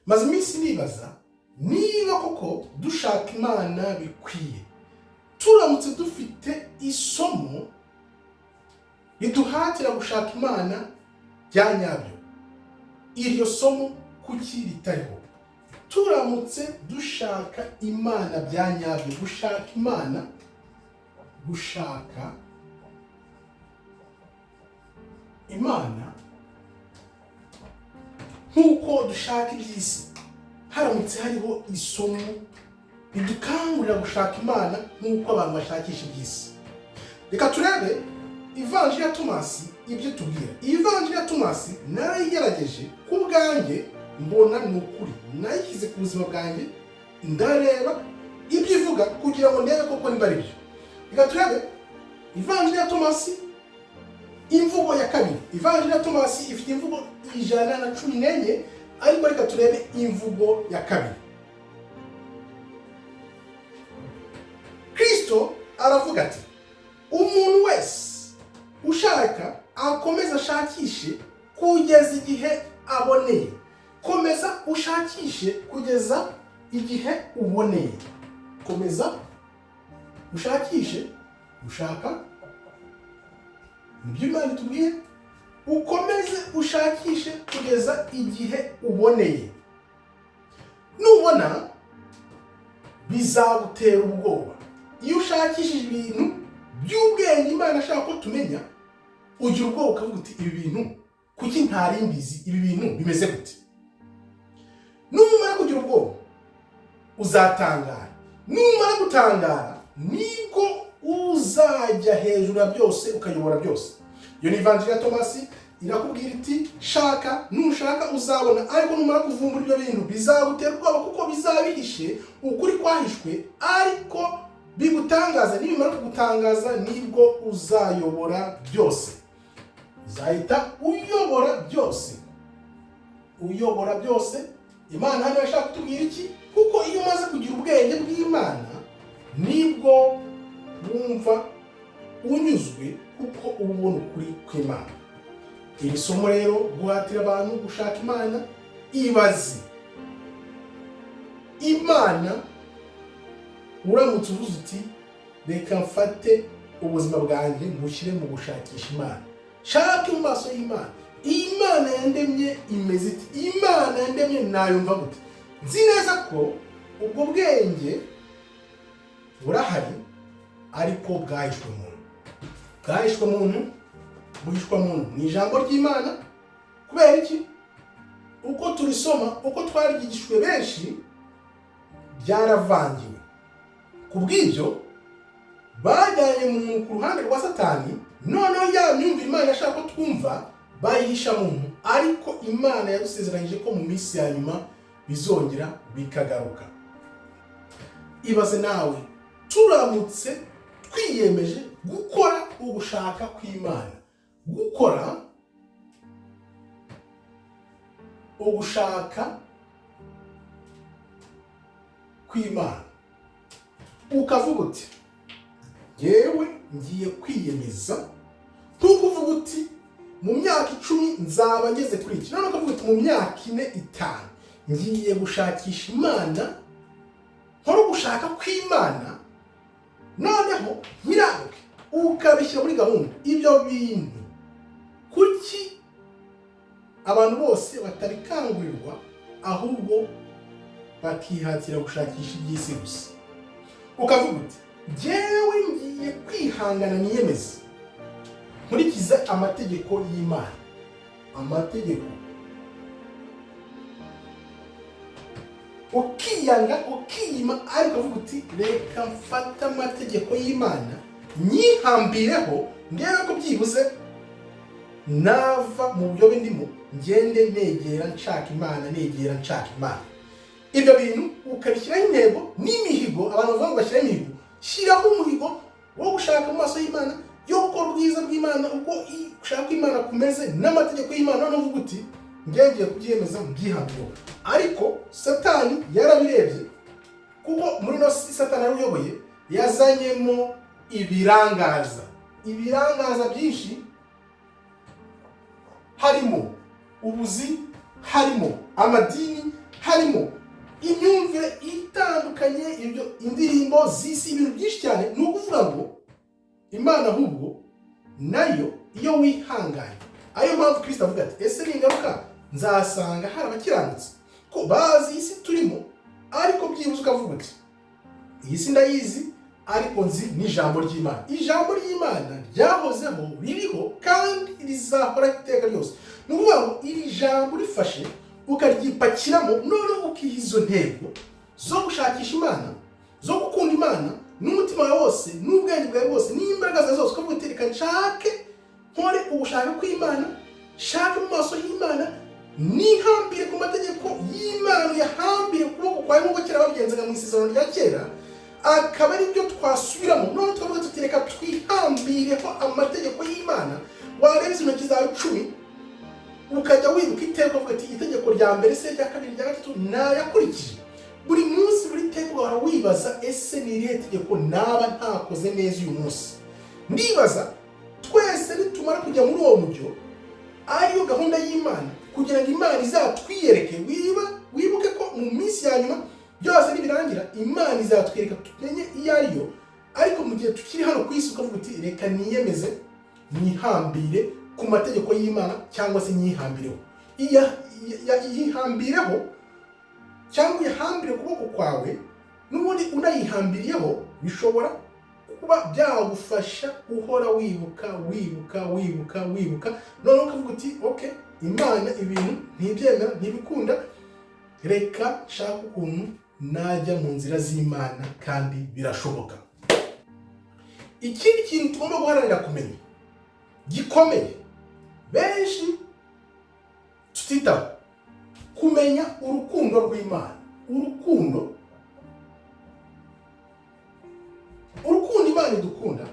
Maze iminsi nibaza niba koko dushaka Imana bikwiye. Turamutse dufite isomo riduhatira gushaka Imana bya nyabyo, iryo somo kuki ritariho? Turamutse dushaka Imana bya nyabyo, gushaka Imana, gushaka Imana nk'uko dushaka iby'isi, haramutse hariho isomo ridukangurira gushaka Imana nk'uko abantu bashakisha iby'isi. Reka turebe Ivanjiri ya Tomasi ibyo tubwira. Iyi Vanjiri ya Tomasi narayigerageje ku bwanjye, mbona ni ukuri. Nayishyize ku buzima bwanjye, ndareba ibyo ivuga kugira ngo ndebe koko niba ari byo. Reka turebe Ivanjiri ya Tomasi, imvugo ya kabiri. Ivanjiri ya Tomasi ifite imvugo 114, ariko reka turebe imvugo ya kabiri. Kristo aravuga ati: "Umuntu wese ushaka akomeze ashakishe kugeza igihe aboneye." Komeza ushakishe kugeza igihe uboneye. Komeza ushakishe, ushaka nibyo Imana itubwiye, ukomeze ushakishe kugeza igihe uboneye. Nubona bizagutera ubwoba. Iyo ushakishije ibintu by'ubwenge Imana ashaka ko tumenya, ugira ubwoba ukavuga uti: "Ibi bintu kuki ntari mbizi? Ibi bintu bimeze gute?" Numara kugira ubwoba uzatangara. Numara gutangara nibwo uzajya hejuru ya byose, ukayobora byose. Iyo ni Ivanjiri ya Tomasi, irakubwira iti: "Shaka, nushaka uzabona, ariko numara kuvumbura ibyo bintu bizagutera ubwoba kuko bizaba bihishe, ukuri kwahishwe, ariko bigutangaza. Nibimara kugutangaza nibwo uzayobora byose." Uzahita uyobora byose, uyobora byose. Imana hano yashaka kutubwira iki? Kuko iyo umaze kugira ubwenge bw'Imana nibwo wumva unyuzwe, kuko uba ubona ukuri kw'Imana. Iri somo rero, guhatira abantu gushaka Imana, ibaze Imana uramutse uvuze uti: "Reka mfate ubuzima bwanjye mbushyire mu gushakisha Imana, shake mu maso y'Imana. Iyi Mana yandemye imeze iti? Imana yandemye nayumva gute?" Nzi neza ko ubwo bwenge burahari, ariko bwahishwe muntu, bwahishwe muntu, buhishwa muntu ni ijambo ry'Imana. Kubera iki? Uko turisoma, uko twaryigishijwe benshi, byaravangiwe. Ku bw'ibyo bajyanye muntu ku ruhande rwa Satani, noneho ya myumvire Imana ashaka ko twumva bayihisha muntu. Ariko Imana yadusezeranyije ko mu minsi ya nyuma bizongera bikagaruka. Ibaze nawe turamutse twiyemeje gukora ugushaka kw'Imana, gukora ugushaka kw'Imana, ukavuga uti: "Yewe, ngiye kwiyemeza." Nkuko uvuga uti: "Mu myaka 10 nzaba ngeze kuri iki." Noneho ukavuga uti: "Mu myaka 4, 5 ngiye gushakisha Imana, nkora ugushaka kw'Imana, noneho nkiranuke." Ukabishyira muri gahunda. Ibyo bintu kuki abantu bose batabikangurirwa, ahubwo bakihatira gushakisha iby'isi gusa? Ukavuga uti: "Jyewe ngiye kwihangana, niyemeze nkurikize amategeko y'Imana." Amategeko, ukiyanga, ukiyima, ariko ukavuga uti: "Reka mfate amategeko y'Imana nyihambireho, ndebe ko byibuze nava mu buyobe ndimo, ngende negera nshaka Imana, negera nshaka Imana." Ibyo bintu ukabishyiraho intego n'imihigo. Abantu bavuga ngo bashyiraho imihigo. Shyiraho umuhigo wo gushaka mu maso y'Imana, yo gukora ubwiza bw'Imana, uko ushaka Imana kumeze n'amategeko y'Imana. Noneho uvuga uti: "Ngiye kubyiyemeza, mbyihambireho." Ariko Satani yarabirebye, kuko muri ino si Satani ari uyoboye, yazanyemo ibirangaza, ibirangaza byinshi, harimo ubuzi, harimo amadini, Harimo imyumvire itandukanye, ibyo indirimbo z'isi, ibintu byinshi cyane. Ni ukuvuga ngo Imana ahubwo nayo iyo wihanganye, ariyo mpamvu Kirisito avuga ati: "Ese ningaruka nzasanga hari abakiranutsi?" Ko bazi isi turimo, ariko byibuze ukavuga uti: "Iyi si ndayizi, ariko nzi n'ijambo ry'Imana." Ijambo ry'Imana ryahozeho, ririho kandi rizahora iteka ryose. Ni ukuvuga ngo iri jambo urifashe ukaryipakiramo, noneho ukiha izo ntego zo gushakisha Imana, zo gukunda Imana n'umutima wawe wose, n'ubwenge bwawe bwose, n'imbaraga zawe zose, ukavuga uti: "Reka nshake nkore ugushaka kw'Imana, nshake mu maso y'Imana, nihambire ku mategeko y'Imana." Uyahambire ukuboko kwawe nk'uko kera babigenzaga mu Isezerano rya Kera, akaba ari byo twasubiramo. None tukavuga tuti: "Reka twihambireho amategeko y'Imana." Wareba izo ntoki zawe 10, ukajya wibuka iteka, ukavuga ati: "Itegeko rya mbere se, rya kabiri, rya gatatu nayakurikije?" Buri munsi, buri teka ugahora wibaza: "Ese ni irihe tegeko naba ntakoze neza uyu munsi?" Ndibaza twese nitumara kujya muri uwo mujyo, ariyo gahunda y'Imana, kugira ngo Imana izatwiyereke. Wibuke ko mu minsi ya nyuma byose nibirangira, Imana izatwereka tumenye iyo ariyo. Ariko mu gihe tukiri hano ku isi, ukavuga uti: "Reka niyemeze nihambire ku mategeko y'Imana," cyangwa se nyihambireho. Yihambireho cyangwa uyihambire ukuboko kwawe. N'ubundi unayihambiriyeho bishobora kuba byagufasha uhora wibuka, wibuka, wibuka, wibuka, noneho ukavuga uti: "Ok, Imana ibintu ntibyemera, ntibikunda, reka nshake ukuntu najya mu nzira z'Imana." Kandi birashoboka. Ikindi kintu tugomba guharanira kumenya gikomeye, benshi tutitaho, kumenya urukundo rw'Imana. Urukundo Imana idukunda,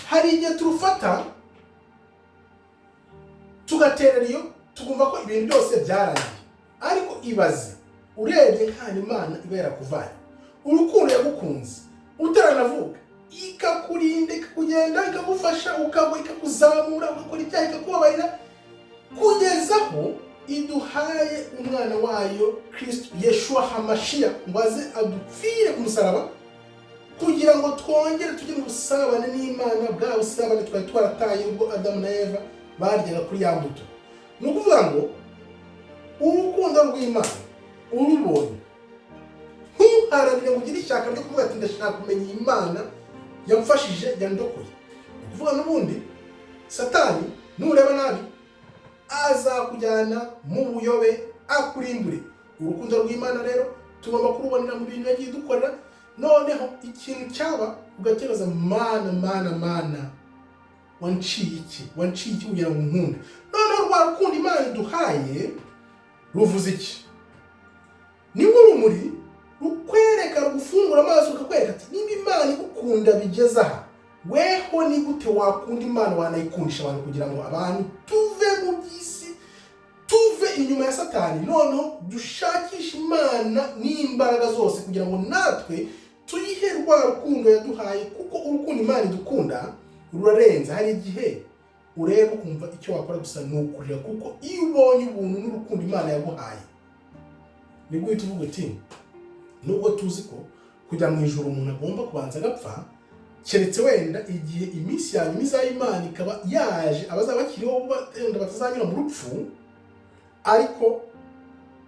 hari igihe turufata tugaterera iyo, tukumva ko ibintu byose byarangiye. Ariko ibaze urebye nk'ahantu Imana iba yarakuvanye, urukundo yagukunze utaranavuka, ikakurinda, ikakugenda, ikagufasha, ukagwa ikakuzamura, ugakora ibyaha ikakubabarira, kugeza aho iduhaye umwana wayo Kristo Yeshua Hamashiya ngo aze adupfire ku musaraba, kugira ngo twongere tujye mu busabane n'Imana, bwa busabane twari twarataye ubwo Adamu na Eva baryaga kuri ya mbuto. Ni ukuvuga ngo urukundo rw'Imana urubonye, ntuharanire ngo ugire ishyaka ryo kuvuga ati: "Ndashaka kumenya Imana yamfashije, yandokoye." Ni ukuvuga n'ubundi Satani nureba nabi azakujyana mu buyobe, akurimbure. Urukundo rw'Imana rero tugomba kurubonera mu bintu yagiye idukorera. Noneho ikintu cyaba ugatekereza: "Mana, Mana, Mana, wanciye iki? Wanciye iki kugira ngo nkunde?" Noneho rwa rukundo Imana iduhaye ruvuze iki? Ni nk'urumuri rukwereka, rugufungura amaso, rukakwereka ati: "Niba Imana igukunda bigeze aha, weho ni gute wakunda Imana, wanayikundisha abantu?" Kugira ngo abantu tuve mu by'isi, tuve inyuma ya Satani, noneho dushakishe Imana n'imbaraga zose, kugira ngo natwe tuyihe rwa rukundo yaduhaye, kuko urukundo Imana idukunda rurarenze. Hari igihe ureba ukumva icyo wakora gusa ni ukurira, kuko iyo ubonye ubuntu n'urukundo Imana yaguhaye, nibwo uhita uvuga uti: nubwo tuzi ko kujya mu ijuru umuntu agomba kubanza agapfa, keretse wenda igihe iminsi ya nyuma izaba, Imana ikaba yaje, abazaba bakiriho wenda batazanyura mu rupfu. Ariko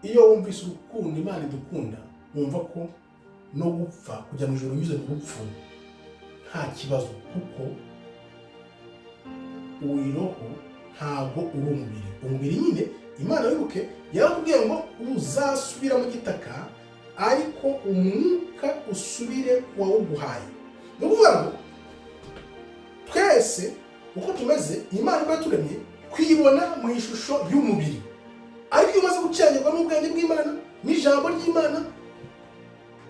iyo wumvise urukundo Imana idukunda, wumva ko no gupfa, kujya mu ijuru unyuze mu rupfu, nta kibazo, kuko uri roho, ntabwo uri umubiri. Umubiri nyine Imana, wibuke, yarakubwiye ngo uzasubira mu gitaka, ariko umwuka usubire ku wawuguhaye. Ni ukuvuga ngo twese uko tumeze, Imana uko yaturemye, twibona mu ishusho y'umubiri. Ariko iyo umaze gucengerwa n'ubwenge bw'Imana n'ijambo ry'Imana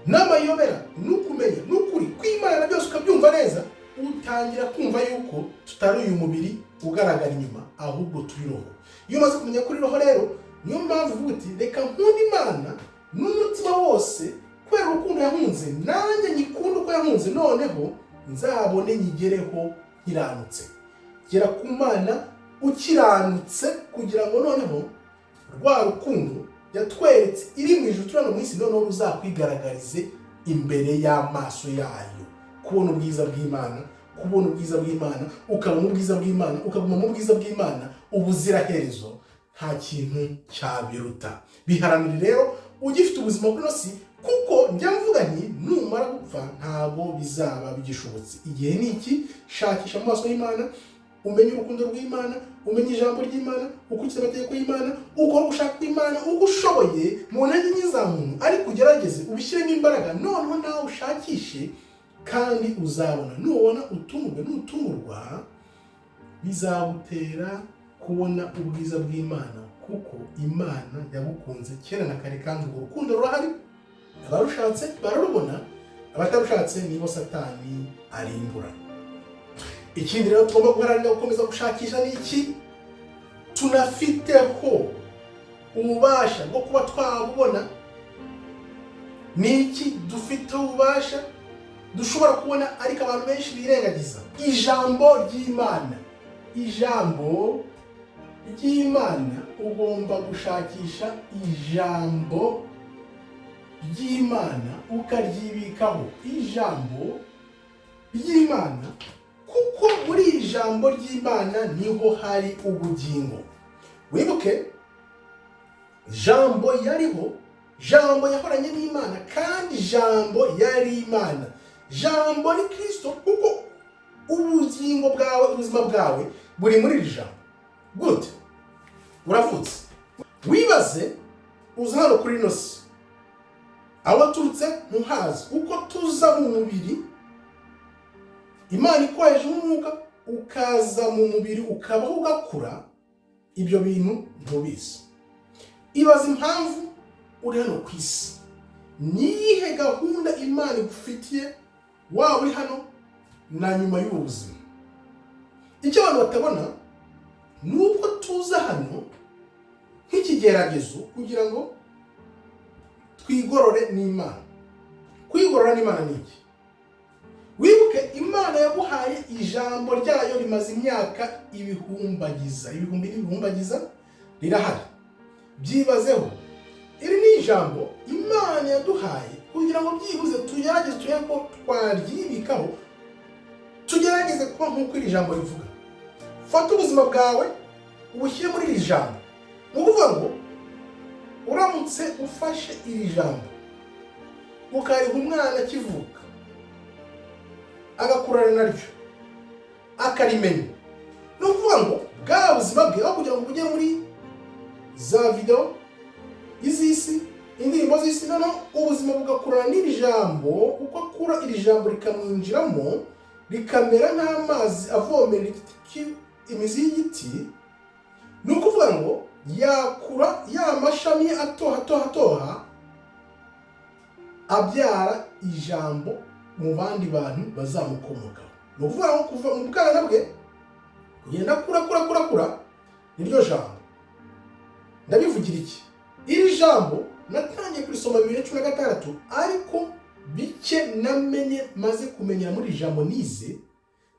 n'amayobera n'ukumenya n'ukuri kw'Imana, byose ukabyumva neza, utangira kumva yuko tutari uyu mubiri ugaragara inyuma, ahubwo turi roho. Iyo umaze kumenya kuri roho rero, niyo mpamvu uvuga uti: "Reka nkunde Imana n'umutima wose kubera urukundo yahunze, nanjye nyikunde uko yahunze, noneho nzabone nyigereho nkiranutse." Gera ku Mana ukiranutse, kugira ngo noneho rwa rukundo Yatweretse iri mu ijuru turi hano mu isi, noneho ruzakwigaragarize imbere y'amaso yayo. Kubona ubwiza bw'Imana, kubona ubwiza bw'Imana, ukaba mu bwiza bw'Imana, ukaguma mu bwiza bw'Imana ubuziraherezo, nta kintu cyabiruta. Biharanire rero ugifite ubuzima kuri ino si, kuko njya mvuga nti numara gupfa ntabwo bizaba bigishobotse. Igihe ni iki. Shakisha mu maso y'Imana, umenye urukundo rw'Imana, umenye ijambo ry'Imana, ukurikize amategeko y'Imana, ukore ugushaka kw'Imana uko ushoboye mu ntege nke za muntu, ariko ugerageze ubishyiremo imbaraga. Noneho nawe ushakishe kandi uzabona. Nubona utungurwe, nutungurwa bizagutera kubona ubwiza bw'Imana, kuko Imana yagukunze kera na kare, kandi urwo rukundo rurahari. Abarushatse bararubona, abatarushatse nibo Satani arimbura. Ikindi rero tugomba guharanira gukomeza gushakisha ni iki tunafiteho ububasha bwo kuba twabubona? Ni iki dufiteho ububasha dushobora kubona ariko abantu benshi birengagiza? Ijambo ry'Imana. Ijambo ry'Imana, ugomba gushakisha ijambo ry'Imana ukaryibikaho. Ijambo ry'Imana, kuko muri iri jambo ry'Imana niho hari ubugingo. Wibuke, Jambo yariho, Jambo yahoranye n'Imana, kandi Jambo yari Imana. Jambo ni Kirisito, kuko ubugingo bwawe, ubuzima bwawe buri muri iri jambo. Gute? Uravutse, wibaze, uza hano kuri ino si, aho waturutse ntuhazi. Uko tuza mu mubiri, Imana ikoheje umwuka ukaza mu mubiri, ukabaho, ugakura, ibyo bintu ntubizi. Ibaza impamvu uri hano ku isi. Ni iyihe gahunda Imana igufitiye waba uri hano na nyuma y'ubu buzima? Icyo abantu batabona ni uko tuza hano nk'ikigeragezo kugira ngo twigorore n'Imana. Kwigorora n'Imana ni iki? Wibuke, Imana yaguhaye ijambo ryayo rimaze imyaka ibihumbagiza, ibihumbi n'ibihumbagiza, rirahari. Byibazeho, iri ni ijambo Imana yaduhaye kugira ngo byibuze tugerageze turebe ko twaryibikaho, tugerageze kuba nk'uko iri jambo rivuga. Fata ubuzima bwawe ubushyire muri iri jambo. Ni ukuvuga ngo uramutse ufashe iri jambo ukariha umwana akivuka, agakurana naryo, akarimenya, ni ukuvuga ngo bwa buzima bwe, aho kugira ngo bujye muri za videwo iz'isi, indirimbo z'isi, noneho ubuzima bugakurana n'iri jambo. Uko akura, iri jambo rikamwinjiramo, rikamera nk'amazi avomerera igiti, imizi y'igiti. Ni ukuvuga ngo yakura ya mashami atoha, atoha, atoha, abyara ijambo mu bandi bantu bazamukomokaho. Ni ukuvuga ngo kuva mu bwana bwe kugenda akura, akura, akura, akura, niryo jambo. Ndabivugira iki? Iri jambo natangiye kurisoma 2016, ariko bike namenye, maze kumenyera muri iri jambo nize,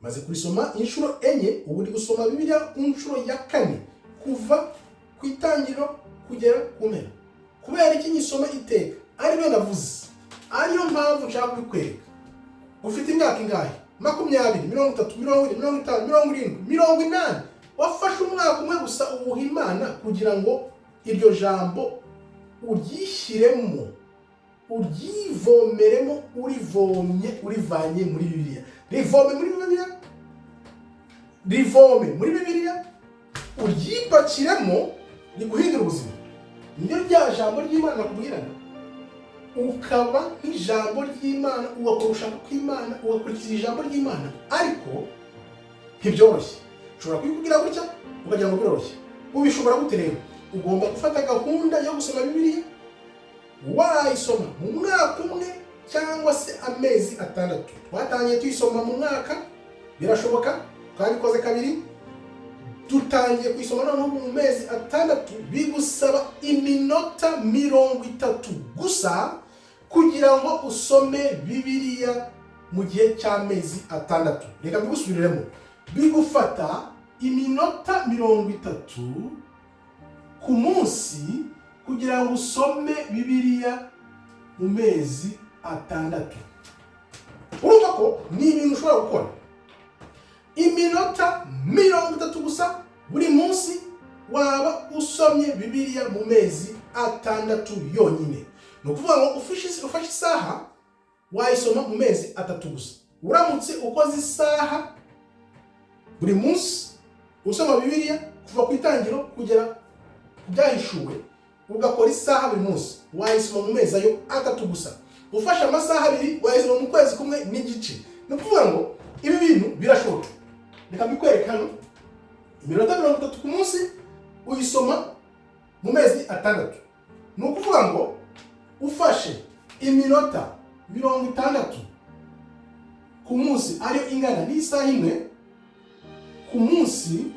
maze kurisoma inshuro enye. Ubu ndi gusoma Bibiliya ku nshuro ya kane, kuva ku itangiriro kugera ku mpera. Kubera iki nyisoma iteka? Aribyo navuze, ariyo mpamvu nshaka kubikwereka. Ufite imyaka ingahe? 20, 30, 40, 50, 70, 80. Wafashe umwaka umwe gusa uwuha Imana kugira ngo iryo jambo uryishyiremo, uryivomeremo, urivomye, urivanye muri Bibiliya. Rivome muri Bibiliya, rivome muri Bibiliya, uryipakiremo, riguhindura ubuzima. Niryo rya jambo ry'Imana nakubwiraga. Ukaba nk'ijambo ry'Imana, ugakora ugushaka kw'Imana, ugakurikiza ijambo ry'Imana. Ariko ntibyoroshye. Ushobora kubikubwira gutya ukagira ngo biroroshye. Ubishobora gute rero? Ugomba gufata gahunda yo gusoma Bibiliya. Wayisoma mu mwaka umwe cyangwa se amezi 6. Twatangiye tuyisoma mu mwaka, birashoboka, twabikoze kabiri. Dutangiye kuyisoma noneho mu mezi 6. Bigusaba iminota 30 gusa kugira ngo usome Bibiliya mu gihe cy'amezi 6. Reka mbigusubiriremo: bigufata iminota 30 ku munsi. kugira ngo usome Bibiliya mu mezi 6. Urumva ko ni ibintu ushobora gukora iminota 30 gusa buri munsi, waba usomye Bibiliya mu mezi 6 yonyine. Ni ukuvuga ngo ufashe isaha wayisoma mu mezi 3 gusa. Uramutse ukoze isaha buri munsi usoma Bibiliya kuva ku Itangiro kugera ku Byahishuwe, ugakora isaha buri munsi, wayisoma mu mezi ayo 3 gusa. Ufashe amasaha 2 wayisoma mu kwezi kumwe n'igice. Ni ukuvuga ngo ibi bintu birashoboka. Reka mbikwereke hano: iminota 30 ku munsi uyisoma mu mezi 6. Ni ukuvuga ngo ufashe iminota 60 ku munsi, ariyo ingana n'isaha imwe ku munsi,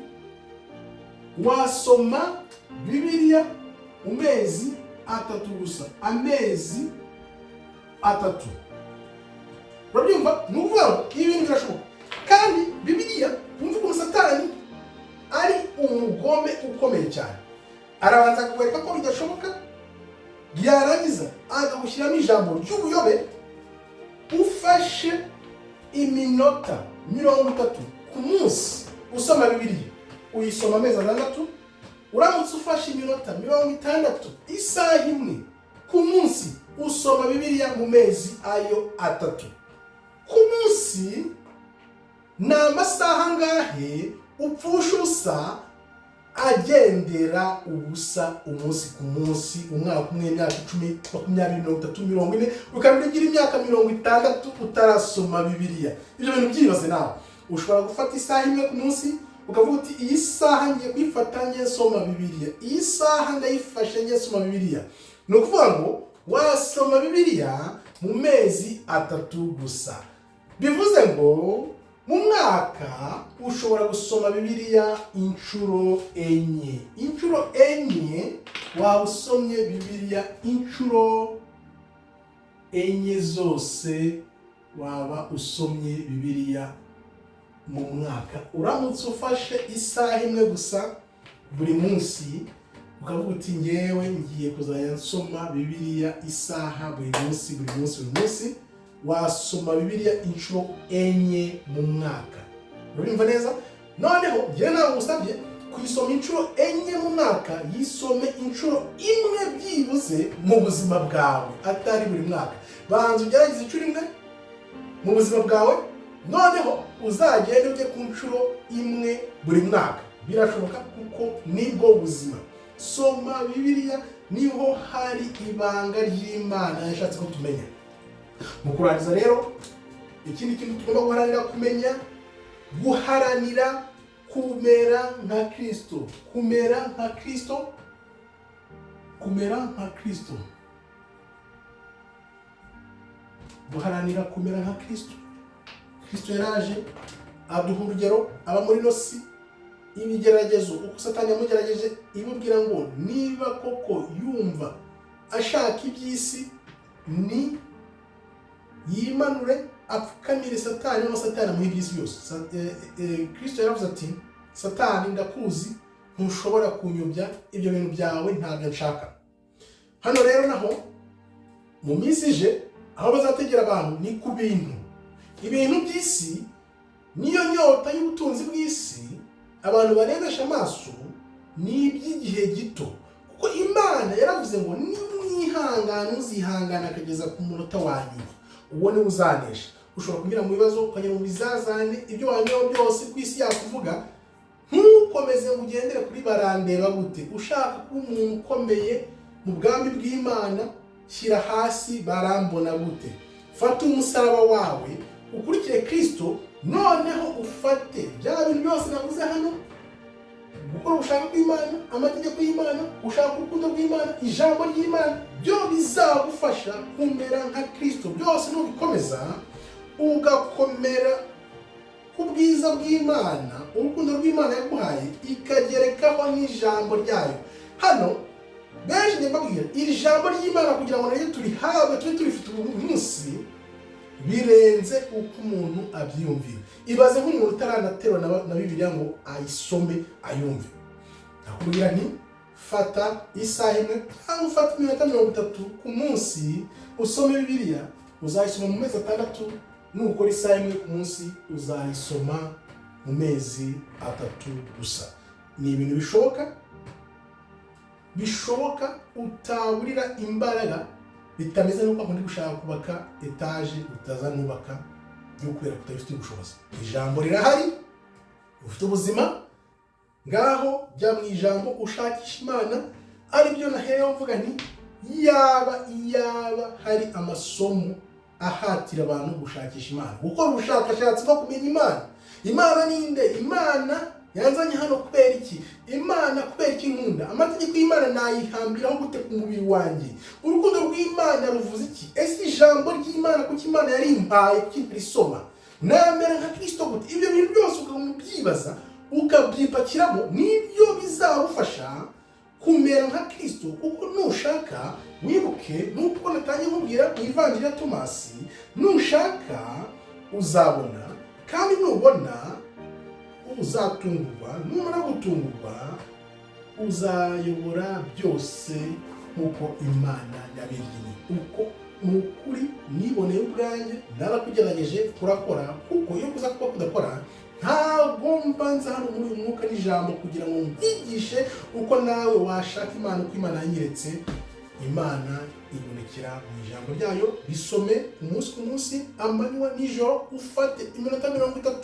wasoma Bibiliya mu mezi 3 gusa, amezi 3. Urabyumva? Ni ukuvuga ngo ibi bintu birashoboka. Kandi Bibiliya, wumva ukuntu Satani ari umugome ukomeye cyane: arabanza akakwereka ko bidashoboka, yarangiza akagushyiramo ijambo ry'ubuyobe. Ufashe iminota 30 ku munsi usoma Bibiliya, uyisoma amezi 6. Uramutse ufashe iminota 60, isaha imwe ku munsi, usoma Bibiliya mu mezi ayo 3. Ku munsi ni amasaha angahe upfusha ubusa, agendera ubusa umunsi ku munsi, umwaka umwe, imyaka 10, 20, 30, 40, ukaba ugira imyaka 60 utarasoma Bibiliya? Ibyo bintu byibaze nawe. Ushobora gufata isaha imwe ku munsi ukavuga uti: "Iyi saha ngiye kuyifata ngiye soma Bibiliya, iyi saha ndayifashe ngiye soma Bibiliya." Ni ukuvuga ngo wasoma Bibiliya mu mezi 3 gusa. Bivuze ngo mu mwaka ushobora gusoma Bibiliya inshuro 4. Inshuro 4 waba usomye Bibiliya, inshuro 4 zose waba usomye Bibiliya mu mwaka, uramutse ufashe isaha imwe gusa buri munsi ukavuga uti: "Ngewe ngiye kuzajya nsoma Bibiliya isaha buri munsi, buri munsi, buri munsi." Wasoma Bibiliya inshuro 4 mu mwaka. Urabyumva neza? Noneho njyewe ntabwo ngusabye kuyisoma inshuro 4 mu mwaka. Yisome inshuro imwe byibuze mu buzima bwawe, atari buri mwaka. Banza ugerageze inshuro imwe mu buzima bwawe, noneho uzagende ujye ku nshuro imwe buri mwaka. Birashoboka kuko nibwo buzima. Soma Bibiliya, niho hari ibanga ry'Imana yashatse ko tumenya. Mu kurangiza rero, ikindi kintu tugomba guharanira kumenya, guharanira kumera nka Kirisito, kumera nka Kirisito, kumera nka Kirisito, guharanira kumera nka Kirisito. Kirisito yaraje aduha urugero, aba muri ino si, ibigeragezo uko Satani yamugerageje imubwira ngo niba koko yumva ashaka iby'isi, ni yimanure apfukamire Satani, noneho Satani amuha iby'isi byose. Kirisito yaravuze ati: "Satani, ndakuzi, ntushobora kunyobya, ibyo bintu byawe ntabyo nshaka." Hano rero naho mu minsi ije, aho bazategera abantu ni ku bintu, ibintu by'isi. Niyo nyota y'ubutunzi bw'isi abantu barebesha amaso ni iby'igihe gito, kuko Imana yaravuze ngo nimwihangana, uzihangana akageza ku munota wa nyuma, uwo niwe uzanesha. Ushobora kunyura mu bibazo, ukanyura mu bizazane, ibyo wanyuraho byose ku isi yakuvuga, ntukomeze ngo ugendere kuri barandeba gute. Ushaka kuba umuntu ukomeye mu bwami bw'Imana, shyira hasi barambona gute, fata umusaraba wawe ukurikire Kirisito. Noneho ufate bya bintu byose navuze hano: gukora ubushake bw'Imana, amategeko y'Imana, gushaka urukundo rw'Imana, ijambo ry'Imana, byo bizagufasha kumera nka Kirisito. Byose nubikomeza, ugakomera ku bwiza bw'Imana, urukundo rw'Imana yaguhaye, ikagerekaho n'ijambo ryayo. Hano benshi njya mbabwira iri jambo ry'Imana, kugira ngo naryo turihabwe, tube turifite ubu munsi, birenze uko umuntu abyiyumvira. Ibaze nk'umuntu utaranaterwa na Bibiliya ngo ayisome, ayumve. Nakubwira nti: Fata isaha imwe cyangwa ufate iminota 30 ku munsi usome Bibiliya, uzayisoma mu mezi 6. Nukora isaha imwe ku munsi, uzayisoma mu mezi 3 gusa. Ni ibintu bishoboka, bishoboka, utaburira imbaraga, bitameze nk'uko kundi gushaka kubaka etaje utazanubaka yo kubera kutabifitiye ubushobozi. Ijambo rirahari, ufite ubuzima. Ngaho jya mu ijambo, ushakisha Imana. Aribyo nahereho mvuga nti yaba hari amasomo ahatira abantu gushakisha Imana, gukora ubushakashatsi bwo kumenya Imana. Imana ninde? Imana yanzanye hano kubera iki? Imana kubera iki nkunda? Amategeko y'Imana nayihambiraho gute ku mubiri wanjye? Urukundo rw'Imana ruvuze iki? Ese ijambo ry'Imana, kuki Imana yarimpaye, kuki ntarisoma? Namera nka Kirisito gute? Ibyo bintu byose ukaguma ubyibaza, ukabyipakiramo, nibyo bizagufasha kumera nka Kirisito. Kuko nushaka, wibuke nuko natangiye nkubwira mu Ivanjiri ya Tomasi: nushaka uzabona, kandi nubona uzatungurwa, numara gutungurwa uzayobora byose nk'uko Imana yabigennye. Uko ni ukuri niboneye ubwanjye, narakugerageje, kurakora. Kuko iyo kuza kuba kudakora, ntabwo mbanza hano muri uyu mwuka n'ijambo kugira ngo nkwigishe uko nawe washaka Imana, uko Imana yanyeretse. Imana ibonekera mu ijambo ryayo. Risome umunsi ku munsi, amanywa nijoro, ufate iminota 30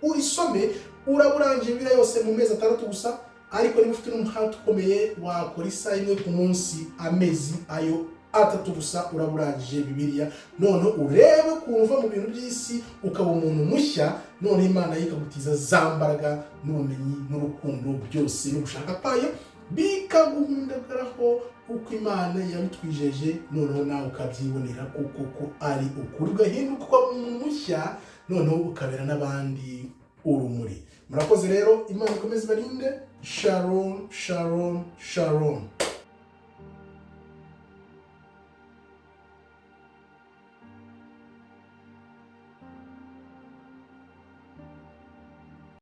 urisome, uraba urangije Bibiliya yose mu mezi 6 gusa. Ariko niba ufite n'umuhate ukomeye, wakora isaha imwe ku munsi, amezi ayo 3 gusa uraba urangije Bibiliya. Noneho urebe ukuntu uva mu bintu by'isi ukaba umuntu mushya. Noneho Imana yo ikagutiza za mbaraga n'ubumenyi n'urukundo byose n'ugushaka kwayo, bikaguhundagaraho uko Imana yabitwijeje. Noneho nawe ukabyibonera kuko ko ari ukuri, ugahinduka ukaba umuntu mushya, noneho ukabera n'abandi urumuri. Murakoze rero, Imana ikomeze ibarinde. Shalom, shalom, shalom.